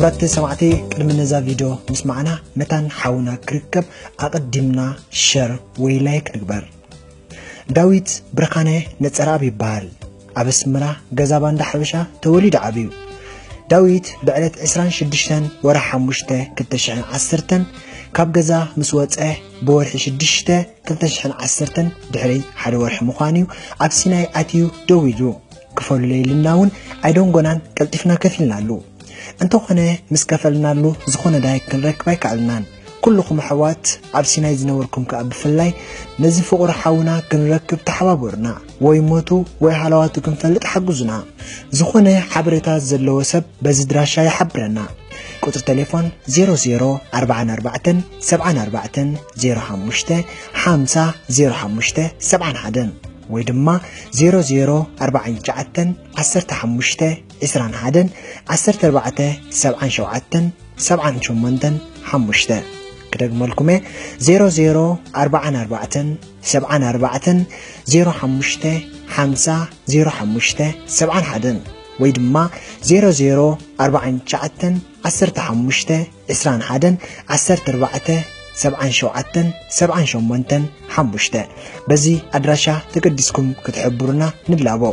ባት ሰማዕቲ፣ ቅድሚ ነዛ ቪድዮ ምስማዕና መታን ሓውና ክርከብ ኣቐዲምና ሸር ወይ ላይክ ንግበር። ዳዊት ብርሃነ ነጸረኣብ ይበሃል። ኣብ ኣስመራ ገዛ ባንዳ ሓበሻ ተወሊዱ ዓብዩ። ዳዊት ብዕለት ዕስራን ሽዱሽተን ወርሒ ሓሙሽተ ክልተ ሽሕን ዓሰርተን ካብ ገዛ ምስ ወጸ፣ ብወርሒ ሽዱሽተ ክልተ ሽሕን ዓሰርተን ድሕሪ ሓደ ወርሒ ምዃኑ እዩ ኣብ ሲናይ ኣትዩ ደው ኢሉ። ክፈሉለይ ኢልና እውን ኣይደንጎናን፣ ቀልጢፍና ከፊልናሉ። እንተኾነ ምስ ከፈልናሉ ዝኾነ ዳይ ክንረክብ ኣይከኣልናን። ኩልኹም ኣሕዋት ኣብ ሲናይ ዝነበርኩም ከኣ ብፍላይ ነዚ ፍቑር ሓውና ክንረክብ ተሓባበሩና። ወይ ሞቱ ወይ ሃለዋቱ ክንፈልጥ ሓግዙና። ዝኾነ ሓበሬታ ዘለዎ ሰብ በዚ ድራሻ ይሓብረና። ቁጽሪ ቴሌፎን ዜሮ ዜሮ ኣርባዓን ኣርባዕተን ሰብዓን ኣርባዕተን ዜሮ ሓሙሽተ ሓምሳ ዜሮ ሓሙሽተ ሰብዓን ሓደን ወይ ድማ ዜሮ ዜሮ ኣርባዓን ትሽዓተን ዓሰርተ ሓሙሽተ ዕስራን ሓደን ዓሰርተ ኣርባዕተ ሰብዓን ሸውዓተን ሰብዓን ሸሞንተን ሓሙሽተ። ክደግመልኩም እየ፣ ዜሮ ዜሮ ኣርባዓን ኣርባዕተን ሰብዓን ኣርባዕተን ዜሮ ሓሙሽተ ሓምሳ ዜሮ ሓሙሽተ ሰብዓን ሓደን ወይ ድማ ዜሮ ዜሮ ኣርባዓን ትሽዓተን ዓሰርተ ሓሙሽተ ዕስራን ሓደን ዓሰርተ ኣርባዕተ ሰብዓን ሸውዓተን ሰብዓን ሸሞንተን ሓሙሽተ። በዚ ኣድራሻ ተገዲስኩም ክትሕብሩና ንላቦ።